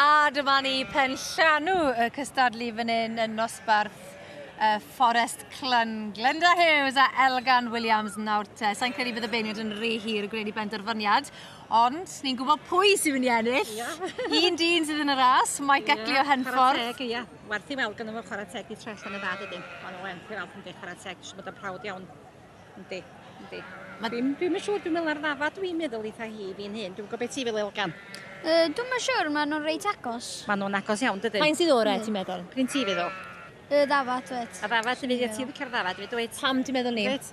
A dyma ni penllanw y cystadlu fan hyn yn nosbarth Fforest Clun. Glenda Hughes a Elgan Williams nawr te. Sa'n credu bydd y beirniad yn rhy hir i gwneud i benderfyniad, ond ni'n gwybod pwy sy'n mynd i ennill. Un dyn sydd yn y ras, Mike Eckley o Henffordd. Chwarae teg, ia. Werth i weld gynno fo chwarae teg di troi allan yn dda, dydyn. Maen nhw werth i weld yndi, chwarae teg. Siŵr bod o'n proud iawn. Yndi, yndi. Dwi'm dwi'm yn siŵr, dwi'n meddwl ar ddafad dwi'n meddwl eitha hi fi'n hun. Dwi'm yn gwybod beth ti fel Elgan. Uh, dwi'm yn siŵr, maen nhw'n reit agos. Maen nhw'n agos iawn, dydyn? Pa'n sydd orau, ti'n meddwl? P'run ti feddwl? Y ddafad, dwed. Y ddafad, ti'n meddwl, ti'n licio'r ddafad, dweud, dweud. Pam ti'n meddwl ni? Dweud.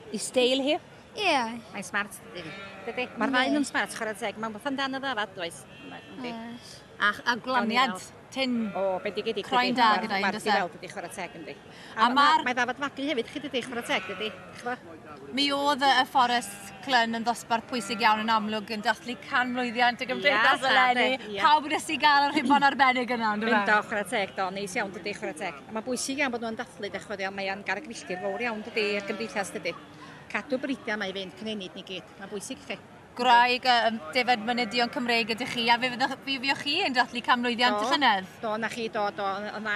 I steil hi? Ie. Yeah. Mae'n smart, dydy. Dydy. Mae'r ddau nhw'n smart, chwarae teg. Mae'n beth amdano ddafad, does? Yndi. A, a glaniad tyn. O, bendigedig. Croen da gyda un, does e? Werth i weld ydi chwarae teg, yndi. A, a ma'r... Mae ddafad fagu hefyd, chi dydi, chwarae teg, dydi? Chwa? Mi oedd y Fforest Clun yn ddosbarth pwysig iawn yn amlwg yn dathlu canmlwyddiant y gymdeithas eleni. Pawb yn ysu gael y rhibon arbennig yna, on'd yfe? Ynddo, chwarae teg, do, neis iawn dydi, chwarae teg. A mae'n bwysig iawn bod nhw'n dathlu, dych ch'mod, mae o'n garreg filltir fawr iawn dydi, i'r gymdeithas dydi. Cadw bridiau yma i fynd, cynhenid ni gyd, mae'n bwysig i chi. Gwraig y defaid mynydion Cymreig ydych chi, a fe fyddwch, fi fuoch chi yn dathlu canmlwyddiant y llynedd. Do, na chi, do, do, ond na,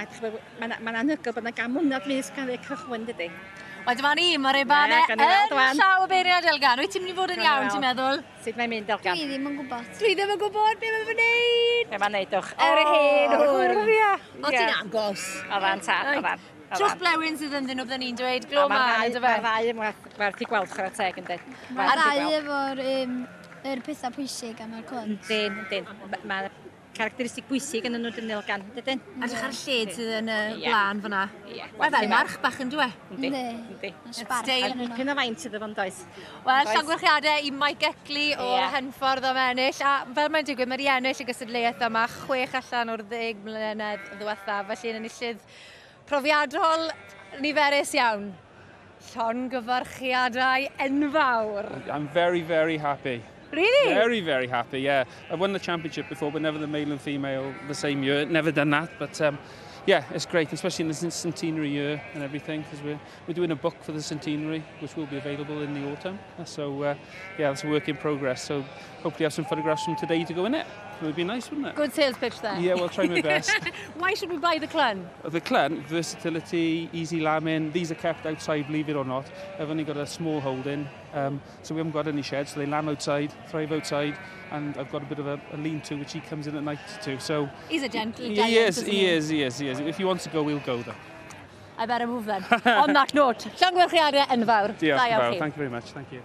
mae'n ma anhygoel bod yna gan mlynedd mis gan y cychwyn, dydy. Wel, dyma ni, mae'r ebane yn llaw y beirniad Elgan. Wyt ti'n mynd i fod yn iawn, ti'n meddwl? Sut mae'n mynd, Elgan? Dwi ddim yn gwybod. Dwi ddim yn gwybod beth mae'n wneud. Be mae'n neud, dwch? Yr hen hwrdd. Ia. O, ti'n agos. O fan, ta, o fan. Trwch blewyn sydd ynddyn nhw, byddwn ni'n dweud. Glo man, yndyfe? Mae'r ddau yn werth i gweld chwarae teg, yndyn. Mae'r ddau efo'r um, er pethau pwysig am yr clwnt. Yndyn, yndyn. Mae characteristig bwysig yn nhw dyn gan, dydyn? Edrych ar y lled sydd yn y blaen fyna. Ie. Mae fel march bach yn dwe. Yndi. Yndi. Steil. A dipyn o faint iddo fo'n does. Wel, llongyfarchiadau i Mike Eckley o'r Henffordd am ennill. A fel mae'n digwydd, mae wedi ennill y gystadleuaeth yma 6 allan o'r 10 mlynedd ddiwethaf. Felly yn enillydd profiadol niferus iawn. Llongyfarchiadau enfawr. I'm very, very happy. Really? Very, very happy, yeah. I've won the championship before, but never the male and female the same year. Never done that, but yeah, it's great, especially in the centenary year and everything, because we're doing a book for the centenary, which will be available in the autumn. So, yeah, that's a work in progress. So hopefully have some photographs from today to go in it. It would be nice, wouldn't it? Good sales pitch there. Yeah, well, try my best. Why should we buy the Clun? The Clun, versatility, easy lambing. These are kept outside, believe it or not. I've only got a small holding, so we haven't got any sheds. So they lamb outside, thrive outside, and I've got a bit of a lean-to which he comes in at night to. So he's a gentle he giant, is, isn't he he? is, he is, he is. If he wants to go, we'll go though. I better move then. On that note, llongyfarchiadau enfawr. Diolch Da yn iawn fawr. chi. Thank you very much. Thank you.